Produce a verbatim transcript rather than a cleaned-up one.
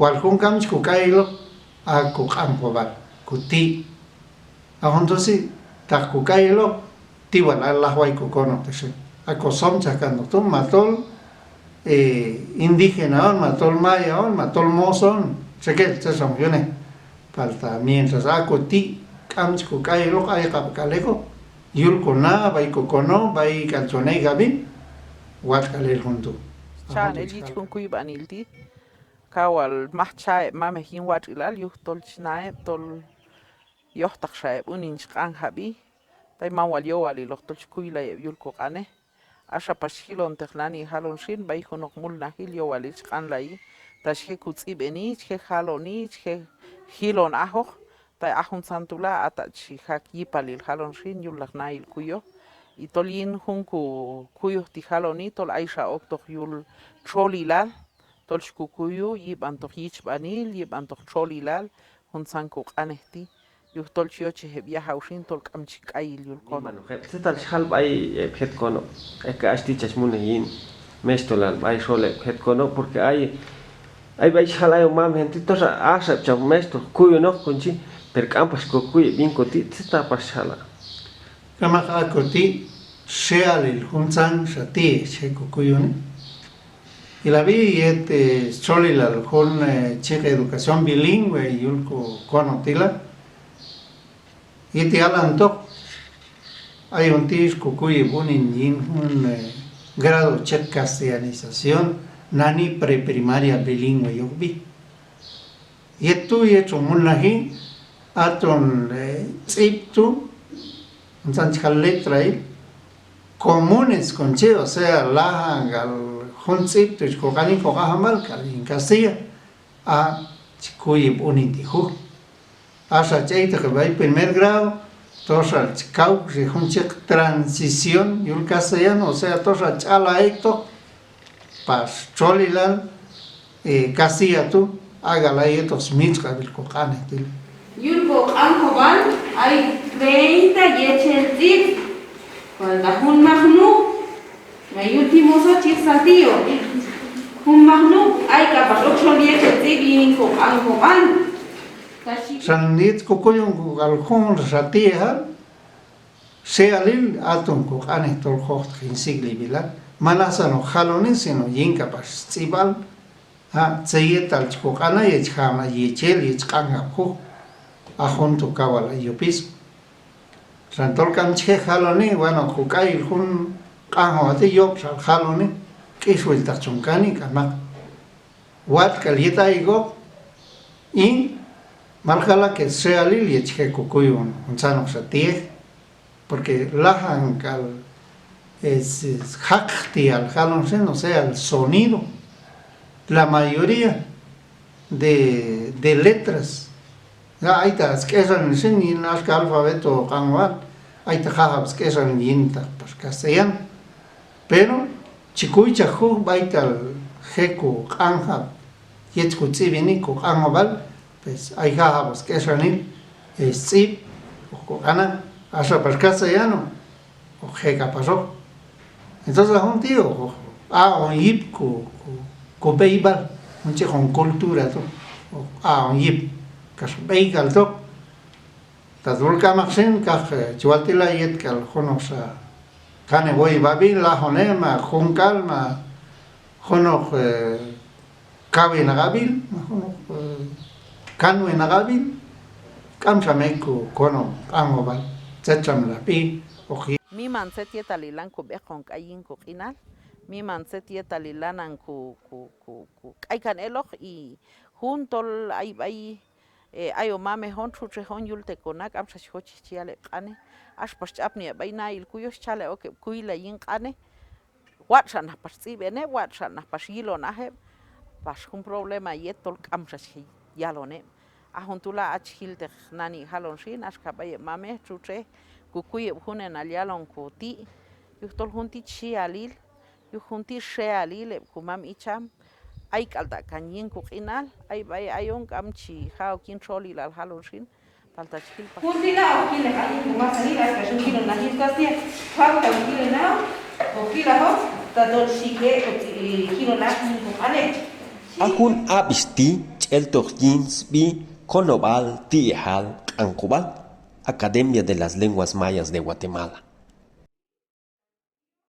Wal jun k'am chi kok'ayiloq, a koq'anjob'al, koti'. A jun tu' si, ta kok'ayiloq, ti wal a lajway kokonob' ti xin. A kosomchaj kantoq tu', ma tol, eh, indígena on, ma tol maya on, ma tol mozo on, txekel tzet xam yunej. Palta mientras a koti' k'am chi kok'ayiloq, ayq'ab' k'al ek'oq yul kona, b'ay kokonob', b'ay k'al chon ek'ab'i, watx' k'al el jun tu'. Chan el yich jun kuyb'anil ti'. Kaw wal maj cha heb' mamej yin watx'ilal, yujtol chi na heb' tol yojtaqxa heb' unin chi q'anjab'i, tay man wal yowaliloq tol chi kuylay heb' yul koq'anej. Axa pax chi jilonteq nani jalon xin b'ay junoq mulnajil yowalil chi q'anlayi, ta chi je' kotz'ib'eni, chi je' jaloni, chi je' jilon ajoq, tay a juntzan tu' la, a ta chi jaq' yipalil jalon xin, yullaq nahil kuyoj. Y tol yin jun kokuyoj ti' jaloni, tol ayxa oktoq yul txolilal, tol chi kokuyu yib'antoq yichb'anil, yib'antoq txolilal juntzan koq'anej ti', yujtol chi yochej heb' yajaw xin tol k'am chi k'ayil yul konob'. Tzetal chi jal b'ay heb' jet konob', eh, k'ax ti' chach mulnaj yin mexhtolal b'ay xol heb' jet konob', porque ay, ay b'ay chi jal ayon mamej ti' toxa, axa heb' cham mexhtol kuyonoq kon chi, pero k'am pax kokuy heb' yin koti', tzetal pax chi jala'. K'amaq, a koti' xe'alil juntzanxa ti'ej chi je' kokuyoni. Ilab'i yet, eh, stxolilal jun, eh, chi yiq educación bilingüe yul kokonob' ti' la. Yet yalantoq, ayon ti' xkokuy heb' unin yin jun, eh, grado chi yiq castellanización, nani preprimaria bilingüe yokb'i. Yet tu' yet chon mulnaji, aton, eh, tz'ib' tu', juntzan chi jal letrail, comunes kon chi, o sea, lajan k'al jun tz'ib' tu' chi koq'ani koq'anjob'al k'al yin castilla, a chi kuy heb' unin ti' juj. Axa chi ek'toq heb' b'ay primer grado, toxa chi kawxi jun chi yiq transición yul castellano, o sea, toxa ch'ala' ek'toq pax txolilal, eh, castilla tu', ak'ala' yetoq smitx'q'ab'il koq'anej ti' la. Yul koq'anjob'al ay treinta yechel tz'ib'. Falta jun maqnuq, ma yul ti' moso chi yiq saltillo. Jun maqnuq, ay k'apax ok xol yechel tz'ib' yin koq'anjob'al. Xan yet kokuyon k'al junxa ti'ejal, xe'alil aton koq'anej tol jojtaq yin sik'lib'ilal, man asan hoq jaloni, sino yin k'apax stz'ib'al, a, tzet yetal chi koq'ana, yet chi jahon ay yechel, yet chi q'anjab' juj, a jun tu' kaw wal ay yopiso. Xan tol k'am chi je' jaloni, bueno, kok'ayil jun q'anjob'al ti' yob' xal jaloni, k'ixwiltaq chon kani, k'amaq. Watx' k'al yet ayek'oq, y mal jala' que xe'alil yet chi je' kokuyon juntzanoqxa ti'ej, porque lajan k'al, eh, jaqti'al jalon xin, o sea, el sonido, la mayoría de, de letras. Ya, ay ta sk'exanil xin yin axka alfabeto q'anjob'al, ay ta jajab' sk'exanil yintaq pax castellano. Pero chi kuychaj juj b'aytal je' koq'anjab' yet kotz'ib'eni koq'anjob'al, pues ay jajab' sk'exanil, eh, stz'ib' hoq koq'ana, axa pax castellano hoq je' k'apaxoq. Entonces a jun ti' hoq, hoq aq'on yip ko, ko, kob'eyb'al, jun chi yiq jun cultura tu', hoq aq'on yip, kax b'eyk'altoq. Tatol k'amaq xin, kaq, eh, chi wal ti' la yet k'al junoqxa kanej woyeb'ab'il, lajoneb', ma junk'al, ma junoq, eh, kawinaq'ab'il, ma junoq, eh, kanwinaq'ab'il, k'amxa mi ek' kokonob' q'anjob'al, tzet xam lajb'i hoq yi-. Miman tzet yetalil lanan kob'eqon k'ay yin koq'inal, miman tzet yetalil lanan ko, ko, ko, kok'ay kan eloq, y jun tol ay b'ay, eh, ayon mamej on, txutxej on yul te kona, k'amxa chi jochej chi yal heb' q'anej, axa pax chi apni heb' b'ay nahil kuyoj, chi chal heb' ok heb' kuylay yin q'anej, watx' xa naq pax tz'ib'en heb', watx' xa naq pax yilon aj heb', pax jun problema yet tol k'amxa chi yalon heb'. A jun tu' la a chi jilteq nani' jalon xin, axka b'ay heb' mamej, txutxej, kokuy heb' junenal yalon koti', yujtol jun ti' chi yalil, yuj jun ti' xe'alil heb' komam icham, ay k'al ta' kan yin koq'inal, ay b'ay ayon k'am chi ja' ok yin txolilal jalon xin, palta chi jil pax. Jun ti' la hoq jilej aj yin komasanil, axka xin jilon aj yin castilla, jab'oq ta hoq jilon aj, hoq jil ajoq, tatol chi je' hoq jilon aj yin koq'anej. A jun ab'ix ti' chi eltoq yin sb'i Konob'al Ti'ejal Q'anjob'al, Academia de las Lenguas Mayas de Guatemala.